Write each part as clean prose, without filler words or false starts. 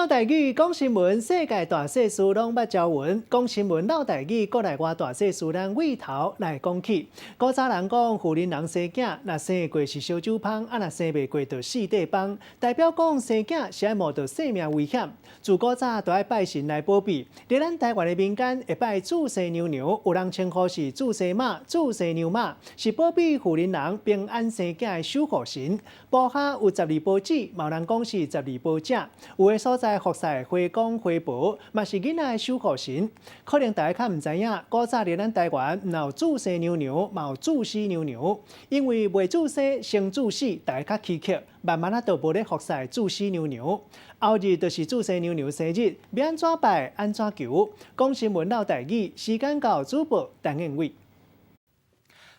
台語講新聞，世界大細事攏捌招聞。講新聞嘮台語，國內外大細事，咱對頭來講起。古早人講，婦人人生囝，若生會過是燒酒芳，啊若生袂過就四塊枋。代表講生囝是愛冒著性命危險。自古早就愛拜神來保庇。佇咱台灣的民間會拜注生娘娘，有人稱呼是注生媽、注生娘媽，是保庇婦人人平安生囝的守護神。埔下有十二婆子，嘛有人講是十二婆姐。有的所在服侍花公花婆，嘛是囡仔的守護神。可能大家較毋知影，古早佇咱台灣毋有注生娘娘，嘛有注死娘娘。因為袂注生先注死，大家較欺客，慢慢仔就無咧服侍注死娘娘。後日就是注生娘娘生日，欲按怎拜，按怎求？講新聞嘮台語，時間到，主播陳燕偉。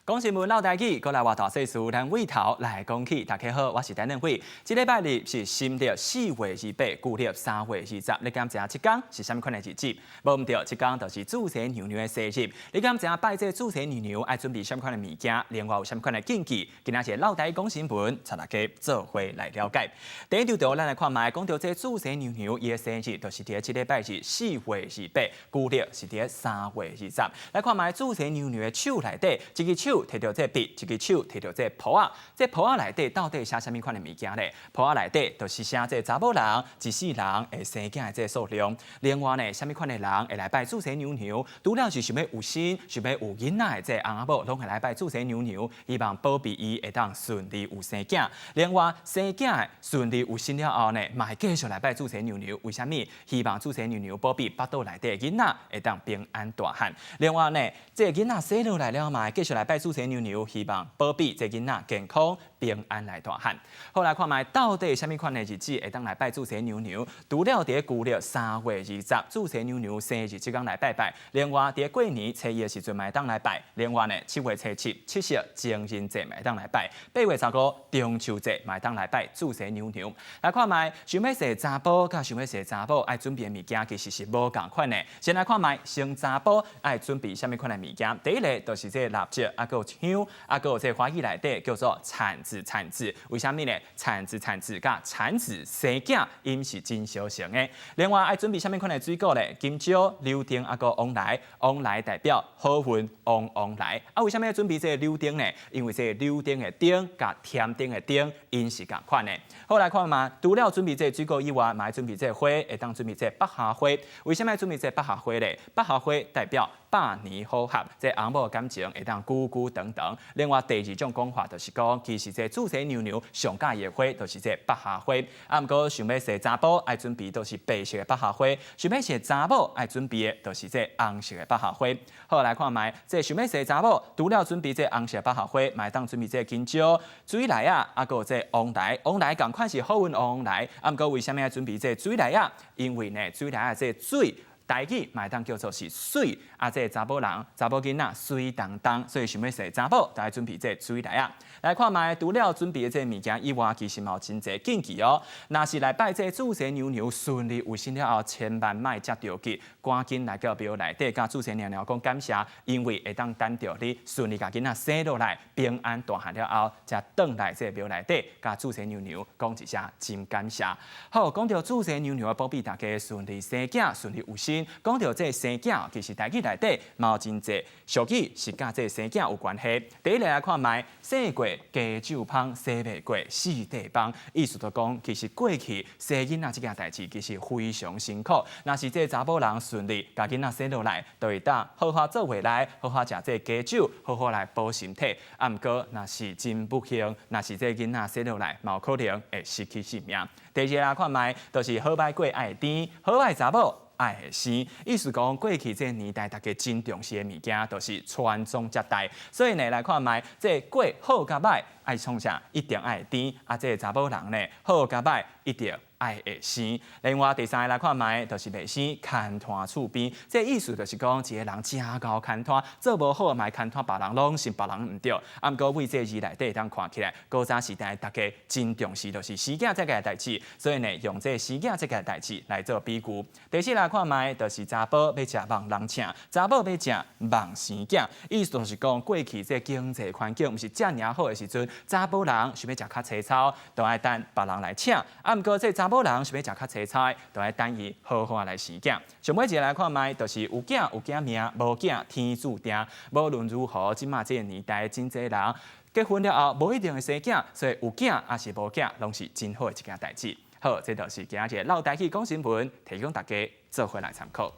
講新聞嘮台語，國內外大細事，咱對頭來講起。大家好，我是陳燕輝。這禮拜日是新曆4月28，舊曆3月20。你敢知影這工是啥物款的日子？無毋對，這工就是注生娘娘的生日。你敢知影拜這注生娘娘愛準備啥物款的物件？另外有啥物款的禁忌？今仔日嘮台語講新聞，帶大家做伙來了解。第一張圖，咱來看覓，講著這注生娘娘伊的生日，就是佇這禮拜日四月二八，舊曆是佇3月20。來看覓注生娘娘的手內底，一支手提著這筆，一支手提著這簿仔，這簿仔內底到底寫啥物款的物件咧？簿仔內底就是寫這查某人一世人會生囝的這數量。另外呢，啥物款的人會來拜注生娘娘？除了是想欲有身、想欲有囡仔的這翁仔某，攏會來拜注生娘娘，希望保庇伊會當順利有生囝。另外，生囝順利有身了後呢，嘛會繼續來拜注生娘娘。為啥物？希望注生娘娘保庇腹肚內底的囡仔會當平安大漢。另外呢，這個囡仔生落來了嘛，會繼續來拜注生娘娘，希望保庇這囡仔健康平安來大漢。好，來看覓到底啥物款的日子會當來拜注生娘娘？除了佇舊曆3月20注生娘娘生日這工來拜拜，另外佇過年初一的時陣嘛會當來拜。另外呢，7月初7七夕情人節嘛會當來拜，8月15中秋節嘛會當來拜注生娘娘。來看覓，想欲生查埔佮想欲生查某愛準備的物件其實是無仝款的。先來看覓，生查埔愛準備啥物款的物件？第一个就是這個蠟燭，啊，閣有香，啊，閣有這個華語內底叫做鏟子，鏟子。為啥物呢？鏟子，鏟子佮產子生囝，𪜶是真相像的。另外愛準備啥物款的水果咧？金蕉、柳丁，啊，閣旺來，旺來代表好運，旺旺來。啊，為啥物愛準備這個柳丁呢？因為這個柳丁的丁佮添丁的丁，𪜶是仝款的。好，來看覓，除了準備這個水果以外，嘛愛準備這個花，會當準備這個百合花。為啥物愛準備這個百合花咧？百合花代表百年好合，這翁某感情會當久久長長。另外第二種講法就是講，其實這注生娘娘上佮意的花就是這百合花。啊，毋過想欲生查埔，愛準備都是白色的百合花；想欲生查某，愛準備的就是這紅色的百合花。好，來看覓，這想欲生查某，除了準備這紅色百合花，嘛會當準備這金蕉、水梨仔，啊，閣有這旺來，旺來仝款是好運旺來。啊，毋過為啥物愛準備這水梨仔？因為呢，水梨仔這水，台語嘛會當叫做是媠，啊，這個查某人、查某囡仔媠當當，所以想欲生查某，就愛準備這個水梨仔。來看覓，除了準備的這個物件以外，其實嘛有真濟禁忌哦。若是來拜這個注生娘娘順利有身了後，千萬莫遮著急，趕緊來到廟內底，佮注生娘娘講感謝，因為會當等著你順利共囡仔生落來，平安大漢了後，才轉來這個廟內底，佮注生娘娘講一聲真感謝。好，講著注生娘娘的保庇大家順利生囝，順利有身。講著這個生囝，其實台語內底嘛有真濟俗語是佮這個生囝有關係。第一個來看覓，生過加酒芳，生袂過四塊枋。意思就講，其實過去生囡仔這件代誌其實非常辛苦。若是這個查某人順利共囡仔生落來，就會當好好做伙來，好好食這個雞酒，好好來補身體。啊，毋過若是真不幸，若是這個囡仔生落來，嘛有可能會失去性命。第二個來看覓，就是好䆀過愛會甜，好䆀查某愛會生，意思講過去這個年代，大家真重視的物件，就是傳宗接代。所以呢，來看覓，這個過好佮䆀愛創啥，一定愛會甜。啊，這個查某人呢，好佮䆀一定愛會生。另外第三個來看覓，就是袂生牽拖厝邊。這個意思就是講，一個人誠𠢕牽拖，做無好嘛牽拖別人，攏是別人毋對。啊，毋過對這字內底會當看起來，古早時代大家真重視就是生囝這個代誌，所以呢，用這個生囝這個代誌來做比喻。第四來看覓，就是查埔欲食望人請，查某欲食望生囝。意思就是講，過去這個經濟環境毋是遮爾好的時陣，查埔人想欲食較凄操，都愛等別人來請。啊，毋過這查查某人想欲食較凄彩，就愛等伊好好來生囝。上尾一个來看覓，就是有囝有囝命，無囝天注定。無論如何，這馬這个年代真濟人結婚了後，無一定會生囝，所以有囝抑是無囝，攏是真好的一件代誌。好，這就是今仔日嘮台語講新聞，提供大家做伙來參考。